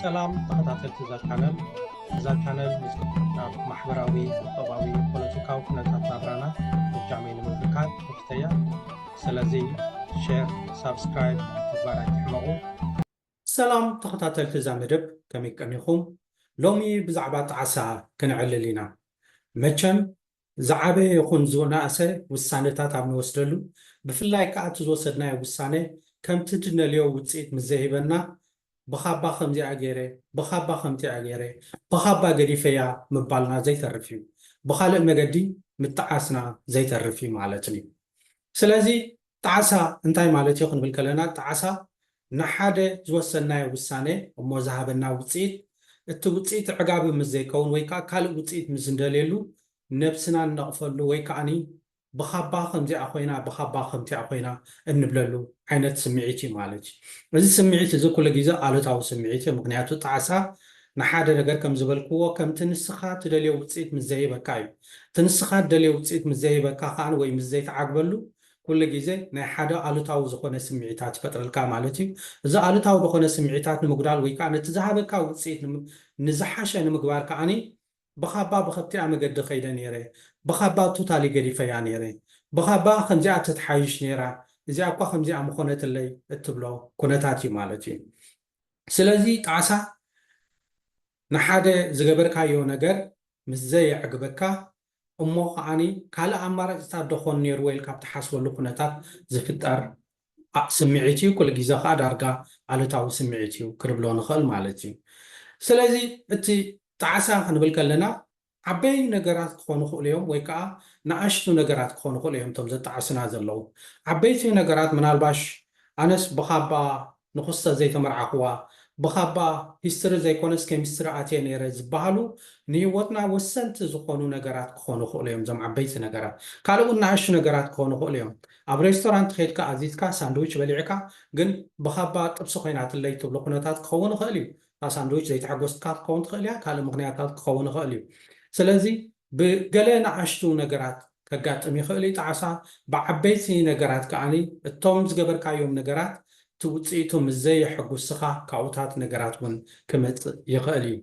ሰላም ተኸታተልቲ እዛ ቻነል። እዛ ቻነል ምስ ኣብ ማሕበራዊ፣ ቁጠባዊ፣ ፖለቲካዊ ኩነታት ናብራና ፍጃመይ ንምብርካት መፍተያ። ስለዚ ሼር፣ ሳብስክራይብ ምግባር ኣይትሕመቑ። ሰላም ተኸታተልቲ እዛ መደብ፣ ከመይ ቀኒኹም? ሎሚ ብዛዕባ ጣዕሳ ክንዕልል ኢና። መቸም ዝዓበየ ይኹን ዝናእሰ ውሳነታት ኣብ ንወስደሉ፣ ብፍላይ ከኣ እቲ ዝወሰድናዮ ውሳነ ከምቲ ድነልዮ ውጽኢት ምስ ዘይህበና፣ ብኻባ ከምዚኣ ገይረ፣ ብኻባ ከምቲኣ ገይረ፣ ብኻባ ገዲፈያ ምባልና ዘይተርፍ እዩ። ብኻልእ መገዲ ምጥዓስና ዘይተርፍ እዩ ማለት እዩ። ስለዚ ጣዕሳ እንታይ ማለት እዩ ክንብል ከለና፣ ጣዕሳ ንሓደ ዝወሰናዮ ውሳነ እሞ ዝሃበና ውጽኢት፣ እቲ ውጽኢት ዕጋቢ ምስ ዘይከውን ወይ ከኣ ካልእ ውጽኢት ምስ እንደልየሉ፣ ነብስና ንነቕፈሉ ወይ ከኣኒ ብኻባ ከምዚኣ ኮይና፣ ብኻባ ከምቲኣ ኮይና እንብለሉ ዓይነት ስምዒት እዩ ማለት እዩ። እዚ ስምዒት እዚ ኩሉ ግዜ ኣሉታዊ ስምዒት እዩ። ምኽንያቱ ጣዕሳ ንሓደ ነገር ከም ዝበልክዎ፣ ከምቲ ንስኻ ትደልዮ ውጽኢት ምስ ዘይህበካ እዩ። እቲ ንስኻ ትደልዮ ውጽኢት ምስ ዘይህበካ ከኣ ወይ ምስ ዘይተዓግበሉ፣ ኩሉ ግዜ ናይ ሓደ ኣሉታዊ ዝኾነ ስምዒታት ይፈጥረልካ ማለት እዩ። እዚ ኣሉታዊ ዝኾነ ስምዒታት ንምጉዳል ወይ ከኣ ነቲ ዝሃበካ ውጽኢት ንም-፣ ንዝሓሸ ንምግባር ከኣኒ ብኻባ ብኸብቲኣ መገዲ ከይደ ነይረ፣ ብኻባ ቶታሊ ገዲፈያ ነይረ፣ ብኻባ ከምዚኣ ተትሓይሽ ነይራ፣ እዚኣ እኳ ከምዚኣ ምኾነትለይ እትብሎ ኩነታት እዩ ማለት እዩ። ስለዚ ጣዕሳ ንሓደ ዝገበርካዮ ነገር ምስ ዘየዕግበካ፣ እሞ ከዓኒ ካልእ ኣማራጺታት ዶ ኾን ነይርዎ ኢልካ ኣብ ትሓስበሉ ኩነታት ዝፍጠር ኣ-፣ ስምዒት እዩ። ኩሉ ግዜ ከኣ ዳርጋ ኣሉታዊ ስምዒት እዩ ክንብሎ ንኽእል ማለት እዩ። ስለዚ እቲ ጣዕሳ ክንብል ከለና ዓበይ ነገራት ክኾኑ ይኽእሉ እዮም ወይ ከኣ ንኣሽቱ ነገራት ክኾኑ ይኽእሉ እዮም እቶም ዘጣዕሱና ዘለዉ። ዓበይቲ ነገራት ምናልባሽ ኣነስ ብኻባ ንኹስተ ዘይተመርዓኽዋ፣ ብኻባ ሂስትሪ ዘይኮነስ ኬሚስትሪ ኣትየ ነይረ ዝበሃሉ ንህይወትና ወሰንቲ ዝኾኑ ነገራት ክኾኑ ይኽእሉ እዮም። እዞም ዓበይቲ ነገራት ካልእ እውን ንኣሽቱ ነገራት ክኾኑ ይኽእሉ እዮም። ኣብ ሬስቶራንት ከይድካ ኣዚዝካ ሳንድዊች በሊዕካ ግን ብኻባ ጥብሲ ኮይናትለይ ትብሎ ኩነታት ክኸውን ይኽእል እዩ። እታ ሳንድዊች ዘይተሓጎስካ ክትከውን ትኽእል እያ፣ ካልእ ምኽንያታት ክኸውን ይኽእል እዩ። ስለዚ ብገለ ንኣሽቱ ነገራት ከጋጥም ይኽእል እዩ ጣዕሳ። ብዓበይቲ ነገራት ከኣኒ እቶም ዝገበርካዮም ነገራት እቲ ውጽኢቱ ምስ ዘየሐጉስኻ ካብኡታት ነገራት እውን ክመጽእ ይኽእል እዩ።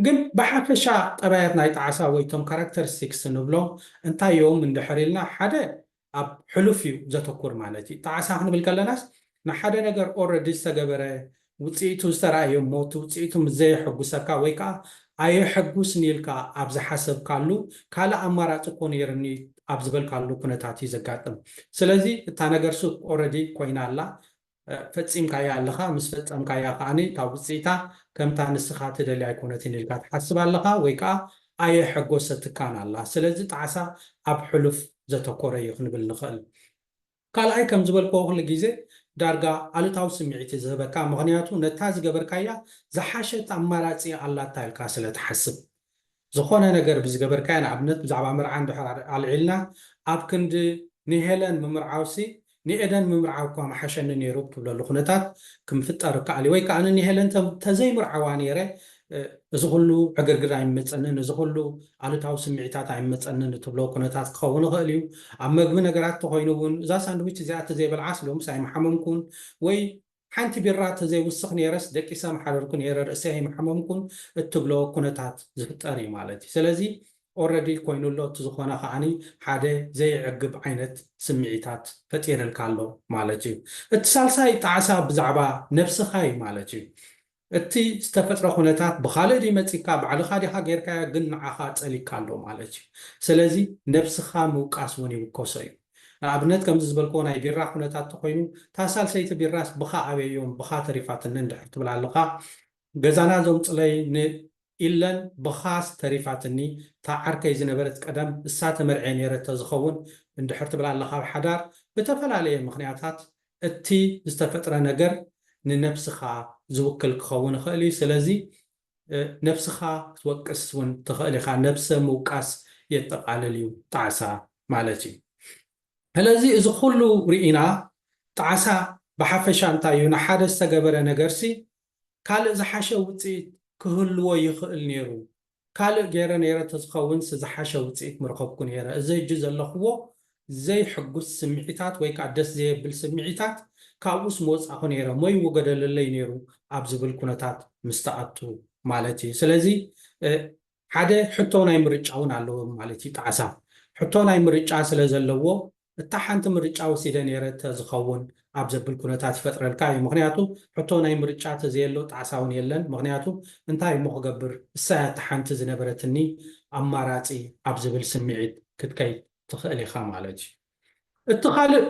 ግን ብሓፈሻ ጠባያት ናይ ጣዕሳ ወይ እቶም ካራክተሪስቲክስ ንብሎም እንታይ እዮም እንድሕር ኢልና፣ ሓደ ኣብ ሕሉፍ እዩ ዘተኩር ማለት እዩ። ጣዕሳ ክንብል ከለናስ ንሓደ ነገር ኦልረዲ ዝተገበረ ውጽኢቱ ዝተራእየ እሞ እቲ ውጽኢቱ ምስ ዘየሐጉሰካ ወይ ከኣ ኣየሐጉስን ኢልካ ኣብ ዝሓሰብካሉ ካልእ ኣማራጺ እኮ ነይርኒ ኣብ ዝበልካሉ ኩነታት እዩ ዘጋጥም። ስለዚ እታ ነገር ሱ ኦልረዲ ኮይና ኣላ፣ እ፣ ፈጺምካያ ኣለኻ፣ ምስ ፈጸምካያ ከኣኒ እታ ውጽኢታ ከምታ ንስኻ ትደልያ ኣይኮነትን ኢልካ ትሓስብ ኣለኻ ወይ ከኣ ኣየሐጎሰትካን ኣላ። ስለዚ ጣዕሳ ኣብ ሕሉፍ ዘተኮረ እዩ ክንብል ንኽእል። ካልኣይ ከም ዝበልክዎ ኩሉ ግዜ ዳርጋ ኣሉታዊ ስምዒት እዩ ዝህበካ፣ ምኽንያቱ ነታ ዝገበርካያ ዝሓሸት ኣማራጺ ኣላታ ኢልካ ስለ ትሓስብ። ዝኾነ ነገር ብዝገበርካዮ፣ ንኣብነት ብዛዕባ መርዓ እንድሕር ኣልዒልና፣ ኣብ ክንዲ ንሄለን ምምርዓውሲ ንኤደን ምምርዓው እኳ ምሓሸኒ ነይሩ ትብለሉ ኩነታት ክምፍጠር ይከኣል እዩ። ወይ ከኣ ንሄለን ተ-፣ ተዘይምርዓዋ ነይረ፣ እ፣ እዚ ኩሉ ዕግርግር ኣይመጸንን፣ እዚ ኩሉ ኣሉታዊ ስምዒታት ኣይመጸንን እትብሎ ኩነታት ክኸውን ይኽእል እዩ። ኣብ መግቢ ነገራት ተኾይኑ እውን እዛ ሳንድዊች እዚኣ ተዘይበልዓስ ሎምስ ኣይምሓመምኩን፣ ወይ ሓንቲ ቢራ ተዘይውስኽ ነይረስ ደቂሰ ምሓደርኩ ነይረ፣ ርእሰይ ኣይምሓመምኩን እትብሎ ኩነታት ዝፍጠር እዩ ማለት እዩ። ስለዚ ኦልረዲ ኮይኑ ኣሎ፣ እቲ ዝኾነ ከዓኒ ሓደ ዘይዕግብ ዓይነት ስምዒታት ፈጢርልካ ኣሎ ማለት እዩ። እቲ ሳልሳይ ጣዕሳ ብዛዕባ ነብስኻ እዩ ማለት እዩ። እቲ ዝተፈጥረ ኩነታት ብኻልእ ድዩ መጺካ፣ ባዕልኻ ዲኻ ጌርካዮ፣ ግን ንዓኻ ጸሊካ ኣሎ ማለት እዩ። ስለዚ ነብስኻ ምውቃስ እውን ይውከሶ እዩ። ንኣብነት ከምዚ ዝበልክዎ ናይ ቢራ ኩነታት ተኾይኑ፣ እታ ሳልሰይቲ ቢራስ ብኻ ኣበዮም፣ ብኻ ተሪፋትኒ እንድሕር ትብል ኣለኻ፣ ገዛና ዘምጽለይ ን-፣ ኢለን ብኻስ ተሪፋትኒ፣ እታ ዓርከይ ዝነበረት ቀደም እሳ ተመርዕየ ነይረ ተዝኸውን እንድሕር ትብል ኣለኻ። ኣብ ሓዳር ብተፈላለየ ምኽንያታት እቲ ዝተፈጥረ ነገር ንነብስኻ ዝውክል ክኸውን ይኽእል እዩ። ስለዚ፣ እ፣ ነብስኻ ክትወቅስ እውን ትኽእል ኢኻ። ነብሰ ምውቃስ የጠቓልል እዩ ጣዕሳ ማለት እዩ። ስለዚ እዚ ኩሉ ርኢና ጣዕሳ ብሓፈሻ እንታይ እዩ? ንሓደ ዝተገበረ ነገርሲ ካልእ ዝሓሸ ውጽኢት ክህልዎ ይኽእል ነይሩ። ካልእ ገይረ ነይረ ተዝኸውንስ ዝሓሸ ውጽኢት ምረኸብኩ ነይረ። እዚ ሕጂ ዘለኽዎ ዘይሕጉስ ስምዒታት ወይ ከኣ ደስ ዘየብል ስምዒታት ካብኡስ ምወፃእኹ ነይረ፣ ሞ ይወገደለለይ ነይሩ ኣብ ዝብል ኩነታት ምስ ተኣቱ ማለት እዩ። ስለዚ ሓደ ሕቶ ናይ ምርጫ እውን ኣለዎ ማለት እዩ። ጣዕሳ ሕቶ ናይ ምርጫ ስለ ዘለዎ፣ እታ ሓንቲ ምርጫ ወሲደ ነይረ ተዝኸውን ኣብ ዘብል ኩነታት ይፈጥረልካ እዩ። ምክንያቱ ሕቶ ናይ ምርጫ ተዘየሎ ጣዕሳ እውን የለን። ምክንያቱ እንታይ እሞ ክገብር፣ እሳ እያ እታ ሓንቲ ዝነበረትኒ ኣማራፂ ኣብ ዝብል ስምዒት ክትከይድ ትኽእል ኢኻ ማለት እዩ። እቲ ካልእ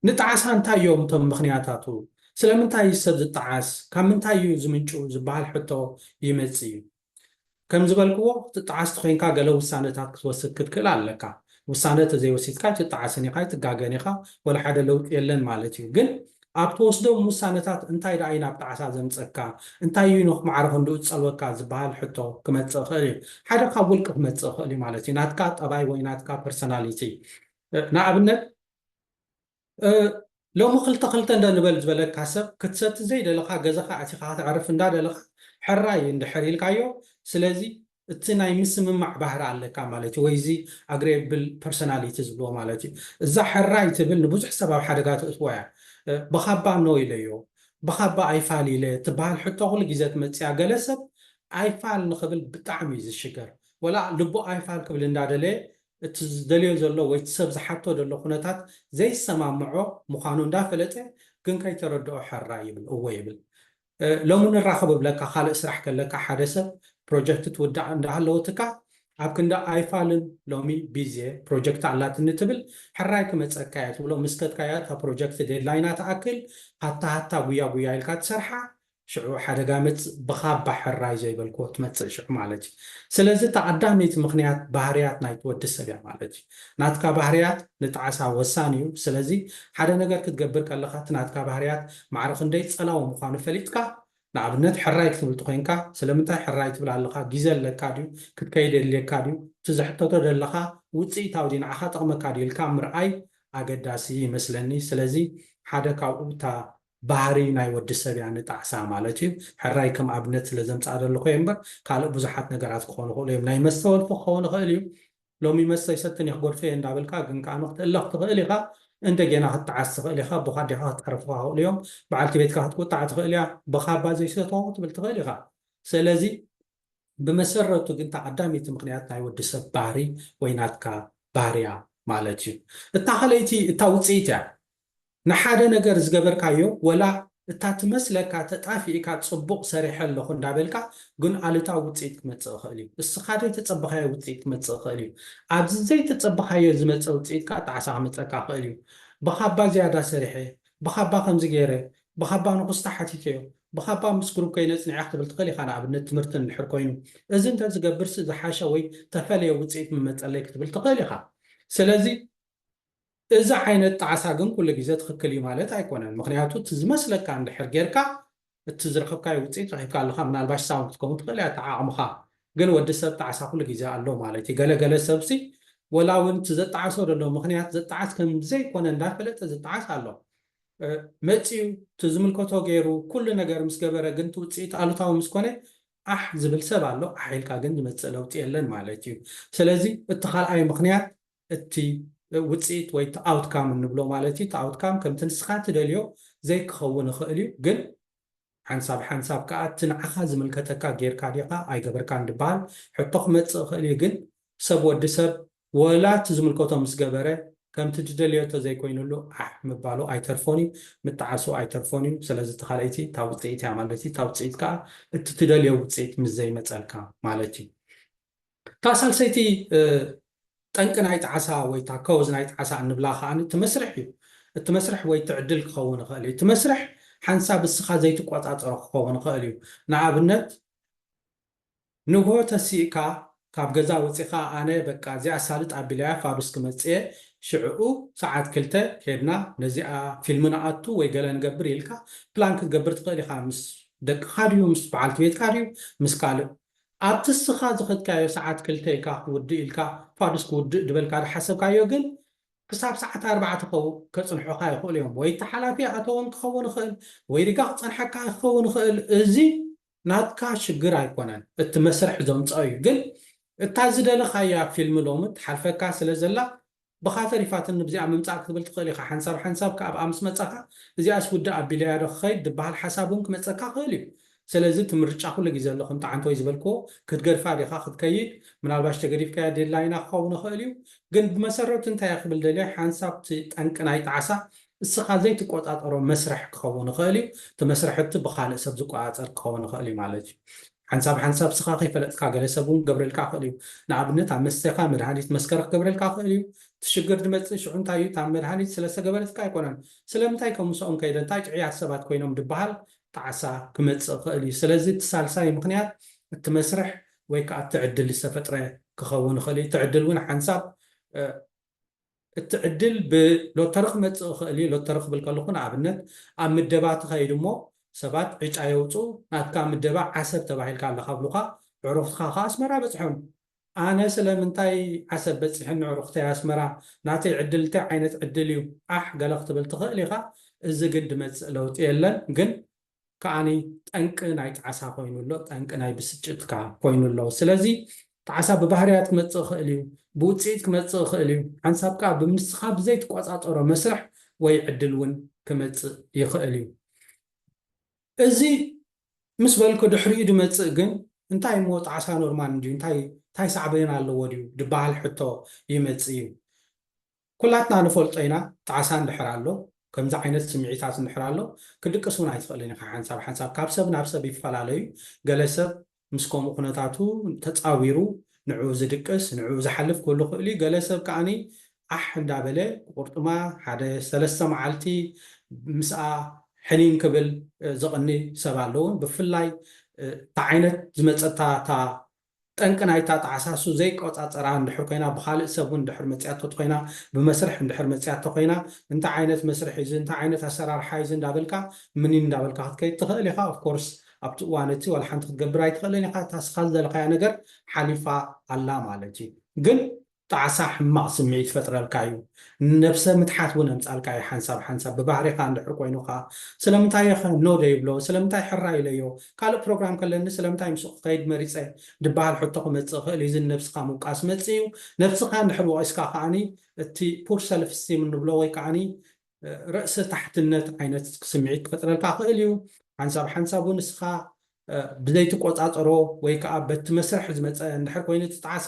ንጣዕሳ እንታይ እዮም እቶም ምኽንያታቱ? ስለምንታይ እዩ ሰብ ዝጣዓስ? ካብ ምንታይ እዩ ዝምንጩ ዝበሃል ሕቶ ይመጽእ እዩ። ከም ዝበልክዎ፣ ትጣዓስ ተኾይንካ ገለ ውሳነታት ክትወስድ ክትክእል ኣለካ። ውሳነ ተዘይወሲድካ ኣይትጣዓስን ኢኻ፣ ኣይትጋገን ኢኻ፣ ወላ ሓደ ለውጢ የለን ማለት እዩ። ግን ኣብ ትወስዶም ውሳነታት እንታይ ደኣ እዩ ናብ ጣዕሳ ዘምጸካ? እንታይ እዩ ንኽማዕረ ክንድኡ ዝጸልወካ ዝበሃል ሕቶ ክመጽእ ይኽእል እዩ። ሓደ ካብ ውልቂ ክመጽእ ይኽእል እዩ ማለት እዩ። ናትካ ጠባይ ወይ ናትካ ፐርሰናሊቲ። ንኣብነት ሎሚ ክልተ ክልተ እንደ ንበል ዝበለካ ሰብ ክትሰቲ ዘይደለኻ ገዛኻ ኣቲኻ ከተዕርፍ እንዳደለኻ ሕራይ እንድሕር ኢልካዮ፣ ስለዚ እቲ ናይ ምስምማዕ ባህሪ ኣለካ ማለት እዩ። ወይ እዚ ኣግሬብል ፐርሶናሊቲ ዝብልዎ ማለት እዩ። እዛ ሕራይ ትብል ንብዙሕ ሰብ ኣብ ሓደጋ ትእትዎ እያ። ብኻባ ኖ ኢለዮ፣ ብኻባ ኣይፋል ኢለ ትበሃል ሕቶ ኩሉ ግዜ ትመፅያ። ገለ ሰብ ኣይፋል ንኽብል ብጣዕሚ እዩ ዝሽገር። ወላ ልቡ ኣይፋል ክብል እንዳደለየ እቲ ዝደልዮ ዘሎ ወይ እቲ ሰብ ዝሓቶ ዘሎ ኩነታት ዘይሰማምዖ ምዃኑ እንዳፈለጠ ግን ከይተረድኦ ሕራ ይብል፣ እወ ይብል። ሎሚ ንራኸብ እብለካ፣ ካልእ ስራሕ ከለካ ሓደ ሰብ ፕሮጀክት ትውዳእ እንዳሃለወትካ ኣብ ክንዲ ኣይፋልን ሎሚ ቢዜ ፕሮጀክት ኣላትኒ ትብል፣ ሕራይ ክመፀካ እያ ትብሎ። ምስ ከድካያ እታ ፕሮጀክት ዴድላይና ትኣክል ሃታ ሃታ ጉያ ጉያ ኢልካ ትሰርሓ። ሽዑ ሓደጋ መጽእ ብኻባ ሕራይ ዘይበልክዎ ትመጽእ ሽዑ ማለት እዩ። ስለዚ እታ ቀዳመይቲ ምኽንያት ባህርያት ናይቲ ወዲ ሰብ እያ ማለት እዩ። ናትካ ባህርያት ንጣዕሳ ወሳኒ እዩ። ስለዚ ሓደ ነገር ክትገብር ከለኻ እቲ ናትካ ባህርያት ማዕረ ክንደይ ጸላዊ ምዃኑ ፈሊጥካ፣ ንኣብነት ሕራይ ክትብል ተኾይንካ ስለምንታይ ሕራይ ትብል ኣለኻ? ግዜ ኣለካ ድዩ? ክትከይድ የድልየካ ድዩ? እቲ ዘሕተቶ ዘለኻ ውፅኢታዊ ድዩ? ንዓኻ ጠቕመካ ድዩ? ኢልካ ምርኣይ ኣገዳሲ ይመስለኒ። ስለዚ ሓደ ካብኡ እታ ባህሪ ናይ ወዲ ሰብ እያ ንጣዕሳ ማለት እዩ። ሕራይ ከም ኣብነት ስለ ዘምፅኣ ዘለኹ እየ እምበር ካልእ ብዙሓት ነገራት ክኾኑ ይኽእሉ እዮም። ናይ መስተ ወልፊ ክኸውን ይኽእል እዩ። ሎሚ መስተ ይሰትን እየ ክጎድፎ እየ እንዳበልካ ግን ከዓ ክትእለኽ ትኽእል ኢኻ። እንደገና ክትጣዓስ ትኽእል ኢኻ። ኣቦኻ ኣዴኻ ክፀርፉኻ ይኽእሉ እዮም። በዓልቲ ቤትካ ክትቁጣዕ ትኽእል እያ። ብኻባ ዘይሰተኹ ክትብል ትኽእል ኢኻ። ስለዚ ብመሰረቱ ግን እታ ቀዳመይቲ ምኽንያት ናይ ወዲ ሰብ ባህሪ ወይ ናትካ ባህርያ ማለት እዩ። እታ ካልኣይቲ እታ ውፅኢት እያ። ንሓደ ነገር ዝገበርካዮ ወላ እታ ትመስለካ ተጣፊእካ ፅቡቕ ሰሪሐ ኣለኹ እንዳበልካ ግን ኣሉታዊ ውፅኢት ክመፅእ ይኽእል እዩ። እስኻ ዘይተፀበኻዮ ውፅኢት ክመፅእ ይኽእል እዩ። ኣብዚ ዘይተፀበኻዮ ዝመፀ ውፅኢት ከዓ ጣዕሳ ክመፀካ ይኽእል እዩ። ብኻባ ዝያዳ ሰሪሐ፣ ብኻባ ከምዚ ገይረ፣ ብኻባ ንኹስታ ሓቲተዮ፣ ብኻባ ምስ ግሩፕ ከይነ ፅኒዐ ክትብል ትኽእል ኢኻ። ንኣብነት ትምህርቲ እንድሕር ኮይኑ እዚ እንተዝገብርሲ ዝሓሸ ወይ ተፈለየ ውፅኢት ምመፀለይ ክትብል ትኽእል ኢኻ። ስለዚ እዚ ዓይነት ጣዕሳ ግን ኩሉ ግዜ ትኽክል እዩ ማለት ኣይኮነን። ምኽንያቱ እቲ ዝመስለካ እንድሕር ጌርካ እቲ ዝረኸብካዮ ውፅኢት ረኺብካ ኣለኻ። ምናልባሽ ሳውን ክትከውን ትኽእል እያ እቲ ዓቕምኻ። ግን ወዲ ሰብ ጣዕሳ ኩሉ ግዜ ኣሎ ማለት እዩ። ገለ ገለ ሰብሲ ወላ እውን እቲ ዘጣዕሶ ዘሎ ምኽንያት ዘጣዕስ ከም ዘይኮነ እንዳፈለጠ ዝጣዕስ ኣሎ። መፅዩ እቲ ዝምልከቶ ገይሩ ኩሉ ነገር ምስ ገበረ ግን እቲ ውፅኢት ኣሉታዊ ምስ ኮነ ኣሕ ዝብል ሰብ ኣሎ። ኣሕ ኢልካ ግን ዝመፅእ ለውጢ የለን ማለት እዩ። ስለዚ እቲ ካልኣይ ምኽንያት እቲ ውፅኢት ወይ እቲ ኣውትካም እንብሎ ማለት እዩ። እቲ ኣውትካም ከምቲ ንስኻ ትደልዮ ዘይክኸውን ይኽእል እዩ። ግን ሓንሳብ ሓንሳብ ከዓ እቲ ንዓኻ ዝምልከተካ ጌርካ ዲኻ ኣይገበርካን ዝበሃል ሕቶ ክመፅእ ይኽእል እዩ። ግን ሰብ ወዲ ሰብ ወላ እቲ ዝምልከቶ ምስ ገበረ ከምቲ ዝደልዮ ተዘይኮይኑሉ ኣሕ ምባሉ ኣይተርፎን እዩ። ምጣዓሱ ኣይተርፎን እዩ። ስለዚ እቲ ካልኣይቲ እታ ውፅኢት እያ ማለት እዩ። እታ ውፅኢት ከዓ እቲ ትደልዮ ውፅኢት ምስ ዘይመፀልካ ማለት እዩ። እታ ሳልሰይቲ ጠንቂ ናይ ጣዕሳ ወይ እታ ኮዝ ናይ ጣዕሳ እንብላ ከዓ እቲ መስርሕ እዩ። እቲ መስርሕ ወይ እቲ ዕድል ክኸውን ይኽእል እዩ። እቲ መስርሕ ሓንሳብ እስኻ ዘይትቆፃፀሮ ክኸውን ይኽእል እዩ። ንኣብነት ንግሆ ተሲእካ ካብ ገዛ ወፂኻ ኣነ በቃ እዚኣ ሳልጥ ኣቢለያ ፋዱስ ክመፅእ እየ፣ ሽዕኡ ሰዓት ክልተ ኬድና ነዚኣ ፊልም ንኣቱ ወይ ገለ ንገብር ኢልካ ፕላን ክትገብር ትኽእል ኢኻ። ምስ ደቅኻ ድዩ ምስ በዓልቲ ቤትካ ድዩ ምስ ካልእ ኣብቲ እስኻ ዝኸድካዮ ሰዓት ክልተ ኢልካ ክውድእ ኢልካ ፋዱስ ክውድእ ድበልካ ዝሓሰብካዮ ግን ክሳብ ሰዓት ኣርባዕተ ከው ከፅንሖኻ ይኽእሉ እዮም። ወይ እቲ ሓላፊ ኣተዎም ክኸውን ይኽእል ወይ ሪጋ ክፀንሐካ ክኸውን ይኽእል። እዚ ናትካ ሽግር ኣይኮነን፣ እቲ መስርሕ ዘምፅኦ እዩ። ግን እታ ዝደለኻያ ፊልም ሎሚ ትሓልፈካ ስለ ዘላ ብኻ ተሪፋትኒ ብዚኣ ምምፃእ ክትብል ትኽእል ኢኻ። ሓንሳብ ሓንሳብ ከኣ ኣብኣ ምስ መፃኻ እዚኣስ ውድእ ኣቢለያ ዶ ክኸይድ ዝበሃል ሓሳብ እውን ክመፀካ ክእል እዩ። ስለዚ እቲ ምርጫ ኩሉ ግዜ ኣሎ፣ ከምቲ ዓንተወይ ዝበልክዎ፣ ክትገድፋ ዲኻ ክትከይድ፣ ምናልባሽ ተገዲፍካያ ዴድላይና ክኸውን ይኽእል እዩ። ግን ብመሰረቱ እንታይ እየ ክብል ደልየ፣ ሓንሳብ እቲ ጠንቂ ናይ ጣዕሳ እስኻ ዘይትቆጻጸሮ መስርሕ ክኸውን ይኽእል እዩ። እቲ መስርሕ እቲ ብኻልእ ሰብ ዝቆጻጸር ክኸውን ይኽእል እዩ ማለት እዩ። ሓንሳብ ሓንሳብ እስኻ ከይፈለጥካ ገለ ሰብ እውን ክገብረልካ ይኽእል እዩ። ንኣብነት ኣብ መስተኻ መድሃኒት መስከረ ክገብረልካ ይኽእል እዩ። እቲ ሽግር ዝመጽእ ሽዑ እንታይ እዩ? እታ መድሃኒት ስለ ዝተገበረትካ ኣይኮነን። ስለምንታይ ከም ምሳኦም ከይደ እንታይ ጥዑያት ሰባት ኮይኖም ዝበሃል ጣዕሳ ክመጽእ ይኽእል እዩ። ስለዚ እቲ ሳልሳይ ምኽንያት እቲ መስርሕ ወይ ከዓ እቲ ዕድል ዝተፈጥረ ክኸውን ይኽእል እዩ። እቲ ዕድል እውን ሓንሳብ እቲ ዕድል ብሎተሪ ክመፅእ ይኽእል እዩ። ሎተሪ ክብል ከለኹ ንኣብነት ኣብ ምደባ ትኸይድ እሞ ሰባት ዕጫ የውፅኡ፣ ናትካ ምደባ ዓሰብ ተባሂልካ ኣለካ ብሉካ፣ ዕሩኽትካ ከዓ ኣስመራ በፅሖም። ኣነ ስለምንታይ ዓሰብ በፂሐኒ ዕሩኽተይ ኣስመራ፣ ናተይ ዕድል እንታይ ዓይነት ዕድል እዩ ኣሕ ገለ ክትብል ትኽእል ኢኻ። እዚ ግን ድመፅእ ለውጢ የለን። ግን ከዓኒ ጠንቂ ናይ ጣዕሳ ኮይኑ ኣሎ፣ ጠንቂ ናይ ብስጭትካ ኮይኑ ኣሎ። ስለዚ ጣዕሳ ብባህርያት ክመጽእ ይኽእል እዩ፣ ብውጽኢት ክመጽእ ይኽእል እዩ። ሓንሳብ ከኣ ብምንስኻ ብዘይትቆጻጸሮ መስርሕ ወይ ዕድል እውን ክመጽእ ይኽእል እዩ። እዚ ምስ በልኩ ድሕሪኡ ድመጽእ ግን እንታይ እሞ ጣዕሳ ኖርማል እንድዩ፣ እንታይ እንታይ ሳዕቤን ኣለዎ ድዩ ድበሃል ሕቶ ይመጽእ እዩ። ኩላትና ንፈልጦ ኢና፣ ጣዕሳ እንድሕር ኣሎ፣ ከምዚ ዓይነት ስምዒታት እንድሕር ኣሎ፣ ክድቅስ እውን ኣይትኽእልን ኢኻ። ሓንሳብ ሓንሳብ ካብ ሰብ ናብ ሰብ ይፈላለዩ። ገለ ሰብ ምስ ከምኡ ኩነታቱ ተጻዊሩ ንዕኡ ዝድቅስ፣ ንዕኡ ዝሓልፍ ክህሉ ይኽእል እዩ። ገለ ሰብ ከኣኒ ዓሕ እንዳበለ ቁርጥማ ሓደ ሰለስተ መዓልቲ ምስኣ ሕኒን ክብል ዝቕኒ ሰብ ኣለውን። ብፍላይ እታ ዓይነት ዝመጸታ እታ ጠንቂ ናይታ ጣዕሳ እሱ ዘይቆጻጸራ እንድሕር ኮይና፣ ብኻልእ ሰብ እውን እንድሕር መጽያቶ ኮይና፣ ብመስርሕ እንድሕር መጽያቶ ኮይና፣ እንታይ ዓይነት መስርሕ እዩ እዚ፣ እንታይ ዓይነት ኣሰራርሓ እዩ እዚ እንዳበልካ፣ ምኒን እንዳበልካ ክትከይድ ትኽእል ኢኻ። ኦፍኮርስ ኣብቲ እዋን እቲ ዋላ ሓንቲ ክትገብር ኣይትኽእልን ኢኻ። እታ ስኻ ዝደለኻያ ነገር ሓሊፋ ኣላ ማለት እዩ። ግን ጣዕሳ ሕማቕ ስምዒት ይፈጥረልካ እዩ። ነብሰ ምትሓት እውን ኣምጻልካ እዩ። ሓንሳብ ሓንሳብ ብባህሪኻ እንድሕር ኮይኑ ከዓ ስለምንታይ እየ ኸ ኖ ደይብሎ፣ ስለምንታይ ሕራይ ኢለዮ፣ ካልእ ፕሮግራም ከለኒ ስለምንታይ ምስኡ ክኸይድ መሪጸ ድበሃል ሕቶ ክመጽእ ይኽእል እዩ። እዚ ንነብስኻ ምውቃስ መጽእ እዩ። ነብስኻ እንድሕር ወቒስካ ከዓኒ እቲ ፑር ሰልፍ ስቲም እንብሎ ወይ ከዓኒ ርእሰ ታሕትነት ዓይነት ስምዒት ክፈጥረልካ ክእል እዩ። ሓንሳብ ሓንሳብ እውን ንስኻ ብዘይትቆጻጸሮ ወይ ከዓ በቲ መስርሕ ዝመፀ እንድሕር ኮይኑ እቲ ጣዕሳ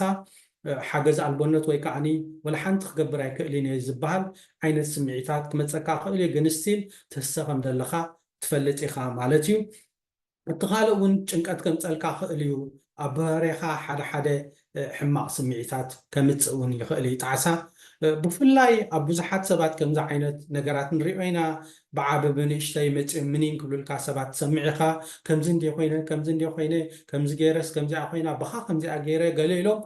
ሓገዝ ኣልቦነት ወይ ከዓኒ ወላ ሓንቲ ክገብር ኣይክእልን እየ ዝበሃል ዓይነት ስምዒታት ክመፀካ ክእል እዩ። ግን ስቲል ትህሰ ከም ዘለኻ ትፈልጥ ኢኻ ማለት እዩ። እቲ ካልእ እውን ጭንቀት ከምፀልካ ክእል እዩ። ኣብ በሬኻ ሓደ ሓደ ሕማቕ ስምዒታት ከምፅእ እውን ይኽእል እዩ። ጣዕሳ ብፍላይ ኣብ ብዙሓት ሰባት ከምዚ ዓይነት ነገራት ንሪኦ ኢና። ብዓቢ ብንእሽተይ መፅኦም ምኒን ክብሉልካ ሰባት ትሰምዕ ኢኻ። ከምዚ እንዲ ኮይነ፣ ከምዚ እንዲ ኮይነ፣ ከምዚ ገይረስ ከምዚኣ ኮይና፣ ብኻ ከምዚኣ ገይረ ገለ ኢሎም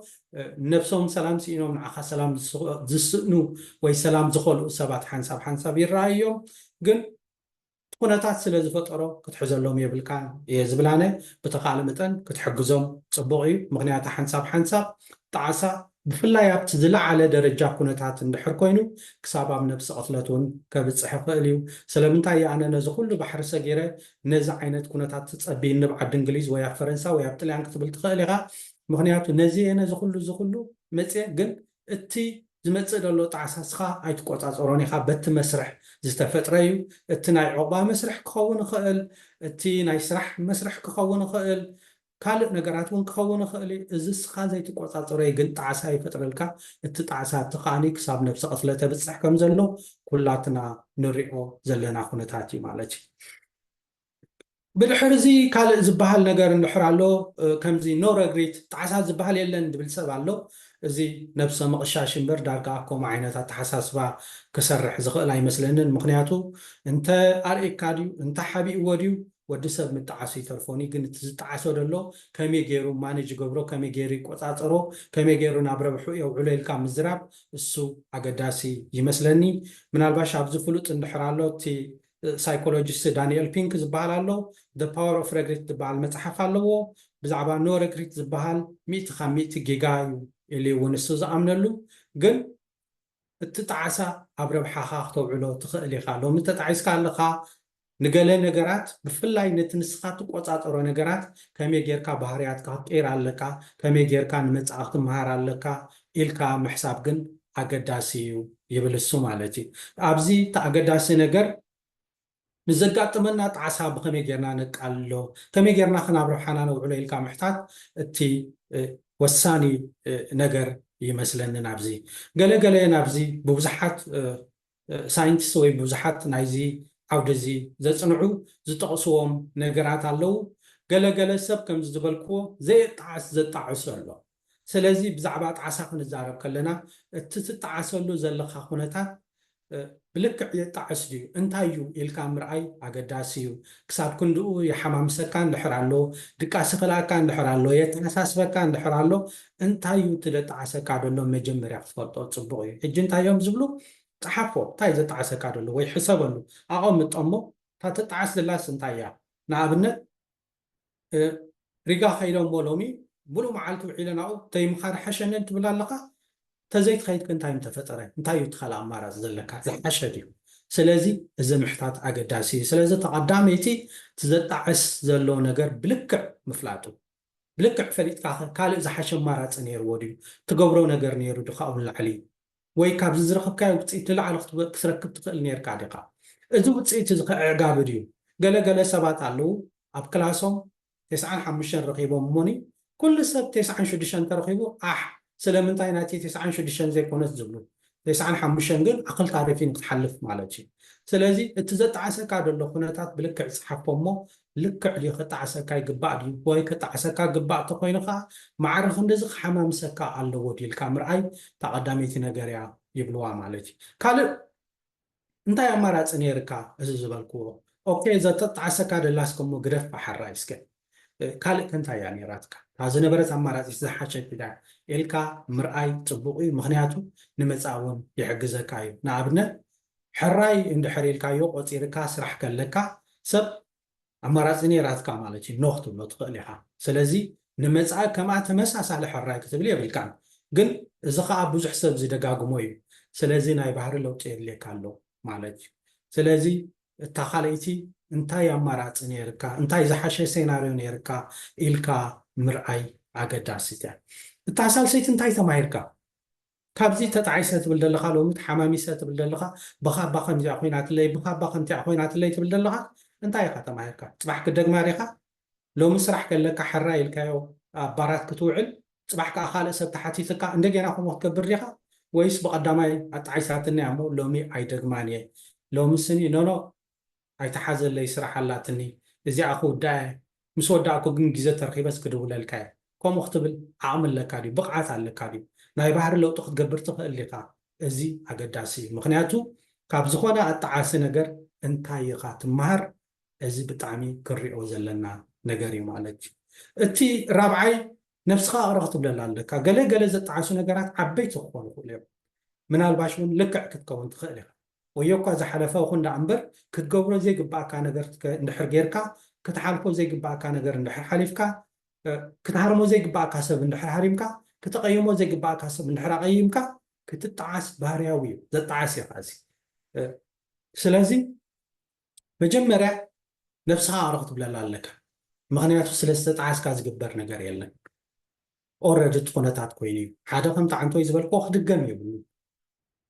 ነብሶም ሰላም ስኢኖም ንዓኻ ሰላም ዝስእኑ ወይ ሰላም ዝኸልኡ ሰባት ሓንሳብ ሓንሳብ ይረኣዩ እዮም። ግን እቲ ኩነታት ስለ ዝፈጠሮ ክትሕዘሎም የብልካ እየ ዝብል ኣነ። ብተኻእለ መጠን ክትሕግዞም ጽቡቕ እዩ። ምኽንያቱ ሓንሳብ ሓንሳብ ጣዕሳ ብፍላይ ኣብቲ ዝለዓለ ደረጃ ኩነታት እንድሕር ኮይኑ ክሳብ ኣብ ነብሲ ቅትለት እውን ከብጽሕ ይኽእል እዩ። ስለምንታይ እየ ኣነ ነዚ ኩሉ ባሕሪ ሰጊረ ነዚ ዓይነት ኩነታት ትጸቢ ንብ ዓዲ እንግሊዝ ወይ ኣብ ፈረንሳ ወይ ኣብ ጥልያን ክትብል ትኽእል ኢኻ። ምኽንያቱ ነዚ እየ ነዚ ኩሉ እዚ ኩሉ መጽየ ግን እቲ ዝመጽእ ዘሎ ጣዕሳ እስኻ ኣይትቆጻጸሮን ኢኻ። በቲ መስርሕ ዝተፈጥረ እዩ። እቲ ናይ ዑቕባ መስርሕ ክኸውን ይኽእል፣ እቲ ናይ ስራሕ መስርሕ ክኸውን ይኽእል፣ ካልእ ነገራት እውን ክኸውን ይኽእል እዩ። እዚ እስኻ ዘይትቆጻጸሮ እዩ፣ ግን ጣዕሳ ይፈጥረልካ። እቲ ጣዕሳ እቲ ከኣኒ ክሳብ ነብሲ ቅትለት ተብጽሕ ከም ዘሎ ኩላትና ንሪኦ ዘለና ኩነታት እዩ ማለት እዩ። ብድሕር እዚ ካልእ ዝበሃል ነገር እንድሕር ኣሎ፣ ከምዚ ኖ ረግሪት ጣዕሳ ዝበሃል የለን ዝብል ሰብ ኣሎ። እዚ ነብሰ ምቕሻሽ እምበር ዳርጋ ከምኡ ዓይነት ኣተሓሳስባ ክሰርሕ ዝኽእል ኣይመስለንን። ምኽንያቱ እንተ ኣርእካ ድዩ እንተ ሓቢእዎ ድዩ ወዲ ሰብ ምጣዓሱ ይተርፎኒ፣ ግን እቲ ዝጣዓሶ ዘሎ ከመይ ገይሩ ማኔጅ ይገብሮ፣ ከመይ ገይሩ ይቆጻጸሮ፣ ከመይ ገይሩ ናብ ረብሑ የውዕሎ ኢልካ ምዝራብ እሱ ኣገዳሲ ይመስለኒ። ምናልባሽ ኣብዚ ፍሉጥ እንድሕር ኣሎ እቲ ሳይኮሎጂስት ዳንኤል ፒንክ ዝበሃል ኣሎ። The Power of Regret ዝበሃል መፅሓፍ ኣለዎ። ብዛዕባ ኖ ረግሪት ዝበሃል ሚእቲ ካብ ሚእቲ ጌጋ እዩ ኢሉ እውን እሱ ዝኣምነሉ። ግን እቲ ጣዕሳ ኣብ ረብሓኻ ክተውዕሎ ትኽእል ኢኻ። ሎሚ ተጣዒስካ ኣለኻ፣ ንገለ ነገራት ብፍላይ ነቲ ንስኻ ትቆፃፀሮ ነገራት ከመይ ጌርካ ባህርያትካ ክትቀይር ኣለካ፣ ከመይ ጌርካ ንመፃኢ ክትመሃር ኣለካ ኢልካ ምሕሳብ ግን ኣገዳሲ እዩ ይብል እሱ ማለት እዩ። ኣብዚ እቲ ኣገዳሲ ነገር ንዘጋጥመና ጣዕሳ ብኸመይ ጌርና ነቃልሎ፣ ከመይ ጌርና ክናብ ረብሓና ነውዕሎ ኢልካ ምሕታት እቲ ወሳኒ ነገር ይመስለኒ። ናብዚ ገለገለ ናብዚ ብብዙሓት ሳይንቲስት ወይ ብዙሓት ናይዚ ዓውዲ እዚ ዘፅንዑ ዝጠቕስዎም ነገራት ኣለዉ። ገለገለ ሰብ ከምዚ ዝበልክዎ ዘየጣዕስ ዘጣዕሱ ኣሎ። ስለዚ ብዛዕባ ጣዕሳ ክንዛረብ ከለና እቲ ትጣዓሰሉ ዘለኻ ኩነታት ብልክዕ የጣዕስ ድዩ እንታይ እዩ ኢልካ ምርኣይ ኣገዳሲ እዩ። ክሳብ ክንድኡ ይሓማምሰካ እንድሕር ኣሎ፣ ድቃስ ይኽልኣካ እንድሕር ኣሎ፣ የተሓሳስበካ እንድሕር ኣሎ፣ እንታይ እዩ እቲ ዘጣዕሰካ ዘሎ መጀመርያ ክትፈልጦ ፅቡቕ እዩ። ሕጂ እንታይ እዮም ዝብሉ? ፀሓፎ፣ እንታይ ዘጣዕሰካ ዘሎ ወይ ሕሰበሉ፣ ኣቐምጦ እሞ እታ ትጣዓስ ዘላስ እንታይ እያ? ንኣብነት ሪጋ ከይደ እሞ ሎሚ ሙሉእ መዓልቲ ውዒለ ናብኡ ተይምኻድ ሓሸነን ትብል ኣለኻ። ተዘይትኸይድ ከ እንታይ ምተፈጠረ? እንታይ እዩ እቲ ካልእ ኣማራፂ ዘለካ? ዝሓሸ ድዩ? ስለዚ እዚ ምሕታት ኣገዳሲ እዩ። ስለዚ ተቐዳመይቲ እቲ ዘጣዕስ ዘሎ ነገር ብልክዕ ምፍላጡ። ብልክዕ ፈሊጥካ ከ ካልእ ዝሓሸ ኣማራፂ ነይርዎ ድዩ? ትገብሮ ነገር ነይሩ ዶ ካብኡ ንላዕሊ? ወይ ካብዚ ዝረኸብካዮ ውፅኢት ንላዕሊ ክትረክብ ትኽእል ነይርካ ዲኻ? እዚ ውፅኢት እዚ ከ ኣዕጋቢ ድዩ? ገለ ገለ ሰባት ኣለዉ ኣብ ክላሶም ተስዓን ሓሙሽተን ረኺቦም እሞኒ ኩሉ ሰብ ተስዓን ሽዱሽተን ተረኺቡ ኣሕ ስለምንታይ ናተይ ተስዓን ሽዱሽተን ዘይኮነት ዝብሉ ተስዓን ሓሙሽተን ግን ኣኽል ታሪፊን ክትሓልፍ ማለት እዩ። ስለዚ እቲ ዘጣዕሰካ ዘሎ ኩነታት ብልክዕ ፀሓፎ እሞ ልክዕ ድዩ ከጣዕሰካ ይግባእ ድዩ ወይ ከጣዕሰካ ግባእ ተኮይኑ ከዓ ማዕረ ክንድዚ ክሓማምሰካ ኣለዎ ድዩ ኢልካ ምርኣይ እታ ቀዳመይቲ ነገር እያ ይብልዋ ማለት እዩ። ካልእ እንታይ ኣማራፂ ነይርካ እዚ ዝበልክዎ? ኦኬ ዘተጣዕሰካ ደላስከሞ ግደፍ ብሓራይ እስከ ካልእ ከንታይ እያ ነይራትካ? እታ ዝነበረት ኣማራፂ ዝሓሸት ኢዳ ኢልካ ምርኣይ ፅቡቕ እዩ። ምክንያቱ ንመፃእ እውን ይሕግዘካ እዩ። ንኣብነት ሕራይ እንድሕር ኢልካዮ ቆፂርካ ስራሕ ከለካ ሰብ ኣማራፂ ነይራትካ ማለት እዩ። ኖ ክትብሎ ትኽእል ኢኻ። ስለዚ ንመፃኢ ከምኣ ተመሳሳሊ ሕራይ ክትብል የብልካን። ግን እዚ ከዓ ብዙሕ ሰብ ዝደጋግሞ እዩ። ስለዚ ናይ ባህሪ ለውጢ የድልየካ ኣሎ ማለት እዩ። ስለዚ እታ ካልኣይቲ እንታይ ኣማራፂ ነይርካ፣ እንታይ ዝሓሸ ሴናርዮ ነይርካ ኢልካ ምርኣይ ኣገዳሲት እያ። እታ ሳልሰይቲ እንታይ ተማሂርካ? ካብዚ ተጣዒሰ ትብል ዘለኻ፣ ሎሚ ተሓማሚሰ ትብል ዘለኻ፣ ብኻባ ከምዚኣ ኮይናትለይ፣ ብኻባ ከምቲኣ ኮይናትለይ ትብል ዘለኻ እንታይ ኢኻ ተማሂርካ? ፅባሕ ክደግማ ዲኻ? ሎሚ ስራሕ ከለካ ሕራይ ኢልካዮ ኣብ ባራት ክትውዕል፣ ፅባሕ ከዓ ካልእ ሰብ ተሓቲትካ እንደገና ከምኡ ክትገብር ዲኻ? ወይስ ብቐዳማይ ኣጣዒሳትኒ እያ እሞ ሎሚ ኣይደግማን እየ፣ ሎሚ ስኒ ኖኖ ኣይትሓዘለይ ስራሕ ኣላትኒ እዚኣ ክውዳእ እየ፣ ምስ ወዳእኩ ግን ግዜ ተርኺበስ ክድውለልካ እየ ከምኡ ክትብል ዓቕሚ ኣለካ ድዩ? ብቕዓት ኣለካ ድዩ? ናይ ባህሪ ለውጢ ክትገብር ትኽእል ዲኻ? እዚ ኣገዳሲ እዩ። ምኽንያቱ ካብ ዝኾነ ኣጣዓሲ ነገር እንታይ ኢኻ ትመሃር? እዚ ብጣዕሚ ክንሪኦ ዘለና ነገር እዩ ማለት እዩ። እቲ ራብዓይ ነብስኻ እቕረ ክትብለላ ኣለካ። ገለ ገለ ዘጣዓሱ ነገራት ዓበይቲ ክኾኑ ይኽእሉ እዮም። ምናልባሽ እውን ልክዕ ክትከውን ትኽእል ኢኻ። ወዮ እኳ ዝሓለፈ ይኹን ደኣ እምበር ክትገብሮ ዘይግባእካ ነገር እንድሕር ጌርካ፣ ክትሓልፎ ዘይግባእካ ነገር እንድሕር ሓሊፍካ፣ ክትሃርሞ ዘይግባእካ ሰብ እንድሕር ሃሪምካ፣ ክተቐይሞ ዘይግባእካ ሰብ እንድሕር ኣቐይምካ ክትጠዓስ ባህርያዊ እዩ። ዘጠዓስ እዩ እዚ። ስለዚ መጀመርያ ነብስኻ ኣረ ክትብለላ ኣለካ። ምኽንያቱ ስለ ዝተጠዓስካ ዝግበር ነገር የለን። ኦረዲ እቲ ኩነታት ኮይኑ እዩ። ሓደ ከምቲ ዓንቶይ ዝበልክዎ ክድገም የብሉ።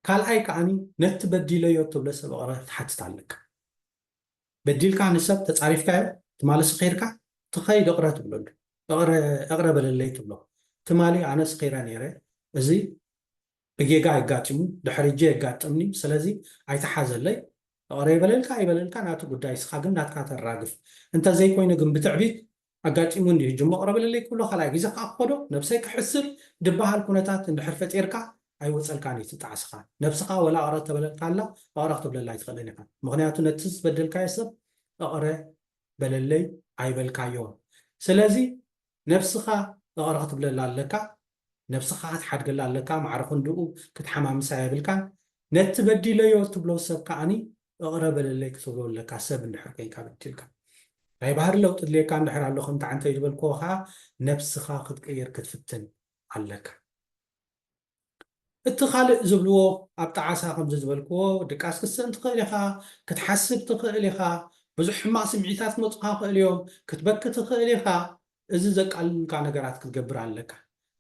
ካልኣይ ከዓኒ ነቲ በዲለዮ እትብሎ ሰብ እቕረ ክትሓትት ኣለካ። በዲልካ ንሰብ ተፃሪፍካዮ ትማሊ ስኺርካ ትኸይድ እቕረ ትብለሉ። እቕረ በለለይ ትብሎ። ትማሊ ኣነ ስኺረ ነይረ፣ እዚ ብጌጋ የጋጢሙ፣ ድሕሪ እጀ የጋጥምኒ፣ ስለዚ ኣይተሓዘለይ። እቕረ ይበለልካ ኣይበለልካ ናቱ ጉዳይ፣ እስኻ ግን ናትካ ተራግፍ። እንተዘይኮይኑ ግን ብትዕቢት ኣጋጢሙኒ እዩ፣ ሕጂ እሞ እቕረ በለለይ ክብሎ ካልኣይ ግዜ ከዓ ክኸዶ፣ ነብሰይ ክሕስር ድበሃል ኩነታት እንድሕር ፈጢርካ ኣይወፀልካን እዩ እቲ ጣዕስኻ። ነብስኻ ወላ እቕረ ተበለልካ ኣላ እቕረ ክትብለላ ኣይትኽእልን ኢኻ። ምኽንያቱ ነቲ ዝበደልካዮ ሰብ እቕረ በለለይ ኣይበልካዮን። ስለዚ ነብስኻ እቕረ ክትብለላ ኣለካ፣ ነብስኻ ክትሓድገላ ኣለካ፣ ማዕረ ክንድኡ ክትሓማምሳ የብልካን። ነቲ በዲለዮ ትብሎ ሰብ ከዓኒ እቕረ በለለይ ክትብሎ ኣለካ፣ ሰብ እንድሕር ኮይንካ በዲልካ። ናይ ባህሪ ለውጢ ድልየካ እንድሕር ኣሎ ከምቲ ዓንተይ ዝበልክዎ ከዓ ነብስኻ ክትቅይር ክትፍትን ኣለካ። እቲ ካልእ ዝብልዎ ኣብ ጣዓሳ ከምዚ ዝበልክዎ ድቃስ ክትስእን ትኽእል ኢኻ፣ ክትሓስብ ትኽእል ኢኻ፣ ብዙሕ ሕማቕ ስምዒታት ክመፁኻ ይኽእል እዮም፣ ክትበኪ ትኽእል ኢኻ። እዚ ዘቃልሉልካ ነገራት ክትገብር ኣለካ።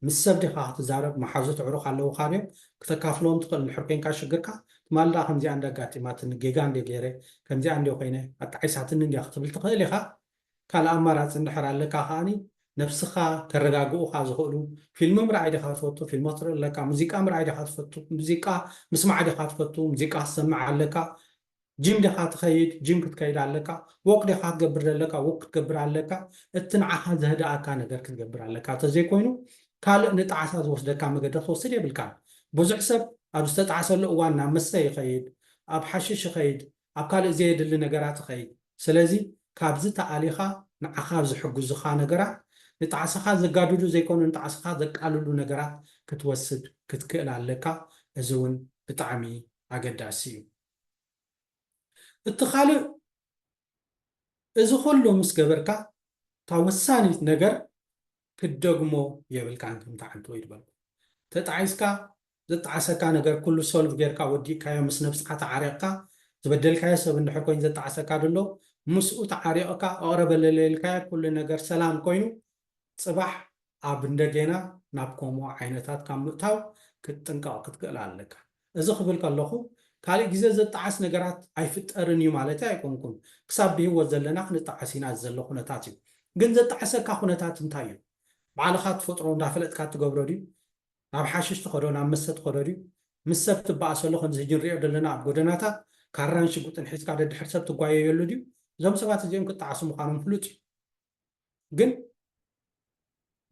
ምስ ሰብ ዲኻ ክትዛረብ፣ መሓዙት ኣዕሩኽ ኣለውኻ ድዮም? ክተካፍሎም ትኽእል እንድሕር ኮንካ ሽግርካ፣ ትማሊ ደኣ ከምዚኣ እንደ ኣጋጢማትኒ፣ ጌጋ እንደ ገይረ፣ ከምዚኣ እንደ ኮይነ፣ ኣጣዒሳትኒ እንዲያ ክትብል ትኽእል ኢኻ። ካልእ ኣማራጺ እንድሕር ኣለካ ከኣኒ፣ ነብስኻ ከረጋግኡኻ ዝኽእሉ፣ ፊልም ምርኣይ ዲኻ ትፈቱ? ፊልም ክትርኢ ኣለካ። ሙዚቃ ምርኣይ ዲኻ ትፈቱ? ሙዚቃ ምስማዕ ዲኻ ትፈቱ? ሙዚቃ ክትሰምዕ ኣለካ። ጂም ዲኻ ትኸይድ? ጂም ክትከይድ ኣለካ። ወክ ዲኻ ክትገብር ዘለካ? ወክ ክትገብር ኣለካ። እቲ ንዓኻ ዘህድኣካ ነገር ክትገብር ኣለካ። እንተዘይኮይኑ፣ ካልእ ንጣዕሳ ዝወስደካ መገዲ ክትወስድ የብልካን። ብዙሕ ሰብ ኣብ ዝተጣዕሰሉ እዋን ናብ መስተ ይኸይድ፣ ኣብ ሓሽሽ ይኸይድ፣ ኣብ ካልእ ዘየድሊ ነገራት ይኸይድ። ስለዚ ካብዚ ተኣሊኻ ንዓኻ ዝሕግዙኻ ነገራት፣ ንጣዕሳኻ ዘጋድዱ ዘይኮኑ ንጣዕሳኻ ዘቃልሉ ነገራት ክትወስድ ክትክእል ኣለካ። እዚ እውን ብጣዕሚ ኣገዳሲ እዩ። እቲ ካልእ፣ እዚ ኩሉ ምስ ገበርካ፣ እታ ወሳኒት ነገር ክትደግሞ የብልካን። ከምቲ ሓንቲ ወይ ዝበልኩ፣ ተጣዒስካ፣ ዘጣዓሰካ ነገር ኩሉ ሶልቭ ጌርካ ወዲእካዮ፣ ምስ ነብስኻ ተዓሪቕካ፣ ዝበደልካዮ ሰብ እንድሕር ኮይኑ ዘጣዓሰካ ደሎ፣ ምስኡ ተዓሪቕካ፣ ኣቕረበለለ ኢልካዮ፣ ኩሉ ነገር ሰላም ኮይኑ፣ ጽባሕ ኣብ እንደገና ናብ ከምኡ ዓይነታት ካብ ምእታው ክትጥንቀቕ ክትክእል ኣለካ። እዚ ክብል ከለኹ፣ ካልእ ግዜ ዘጣዓስ ነገራት ኣይፍጠርን እዩ ማለት ኣይኮንኩን። ክሳብ ብህይወት ዘለና ክንጣዓስ ኢና ዘሎ ኩነታት እዩ። ግን ዘጣዓሰካ ኩነታት እንታይ እዩ? ባዕልኻ ትፈጥሮ እንዳፈለጥካ ትገብሮ ድዩ? ናብ ሓሽሽ ትኸዶ፣ ናብ መስተ ትኸዶ ድዩ? ምስ ሰብ ትበኣሰሉ፣ ከምዚ ሕጂ ንሪኦ ዘለና ኣብ ጎደናታት ካራን ሽጉጥን ሒዝካ ደድሕር ሰብ ትጓየየሉ ድዩ? እዞም ሰባት እዚኦም ክጣዓሱ ምዃኖም ፍሉጥ እዩ። ግን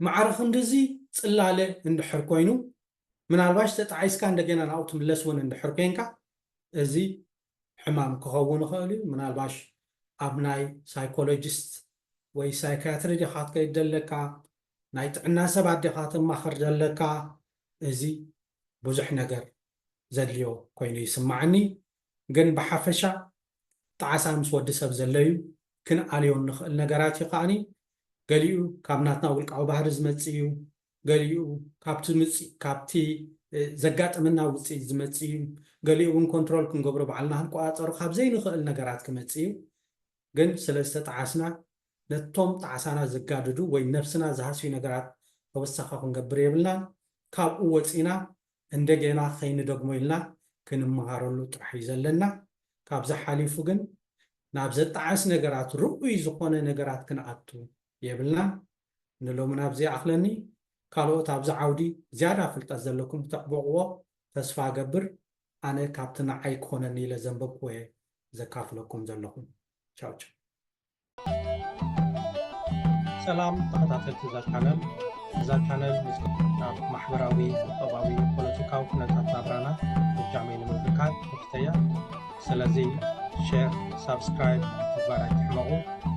ማዕረ ክንድዚ ጽላለ እንድሕር ኮይኑ፣ ምናልባሽ ተጣዒስካ እንደገና ናብኡ ትምለስ እውን እንድሕር ኮንካ፣ እዚ ሕማም ክኸውን ይኽእል እዩ። ምናልባሽ ኣብ ናይ ሳይኮሎጂስት ወይ ሳይካትሪ ዲኻ ክትከይድ ዘለካ፣ ናይ ጥዕና ሰባት ዲኻ ተማኽር ዘለካ፣ እዚ ብዙሕ ነገር ዘድልዮ ኮይኑ ይስማዓኒ። ግን ብሓፈሻ ጣዕሳ ምስ ወዲ ሰብ ዘሎ እዩ። ክንኣልዮ እንኽእል ነገራት እዩ። ከኣኒ ገሊኡ ካብ ናትና ውልቃዊ ባህሪ ዝመጽእ እዩ። ገሊኡ ካብቲ ምጽ-፣ ካብቲ፣ እ፣ ዘጋጥመና ውጽኢት ዝመጽእ እዩ። ገሊኡ እውን ኮንትሮል ክንገብሮ፣ ባዕልና ክንቆጻጸሮ ካብ ዘይንኽእል ነገራት ክመጽእ እዩ። ግን ስለ ዝተጣዓስና፣ ነቶም ጣዕሳና ዘጋድዱ ወይ ነብስና ዝሃስዩ ነገራት ተወሳኺ ክንገብር የብልናን። ካብኡ ወጺና እንደገና ከይንደግሞ ኢልና ክንመሃረሉ ጥራሕ እዩ ዘለና። ካብዚ ሓሊፉ ግን ናብ ዘጣዕስ ነገራት፣ ርኡይ ዝኾነ ነገራት ክንኣቱ የብልናን። ንሎሚ ናብዚ ይኣኽለኒ። ካልኦት ኣብዚ ዓውዲ ዝያዳ ፍልጠት ዘለኩም ክተዕብቑዎ ተስፋ እገብር። ኣነ ካብቲ ንዓይ ክኾነኒ ኢለ ዘንበብኩዎ እየ ዘካፍለኩም ዘለኹ። ቻው ቻው። ሰላም ተኸታተልቲ እዛ ቻነል። እዛ ቻነል ምስ ናብ ማሕበራዊ፣ ቁጠባዊ፣ ፖለቲካዊ ኩነታት ናብራና እጃመይ ንምብርካት ትሕተያ። ስለዚ ሼር፣ ሳብስክራይብ ምግባር ኣይትሕመቑ።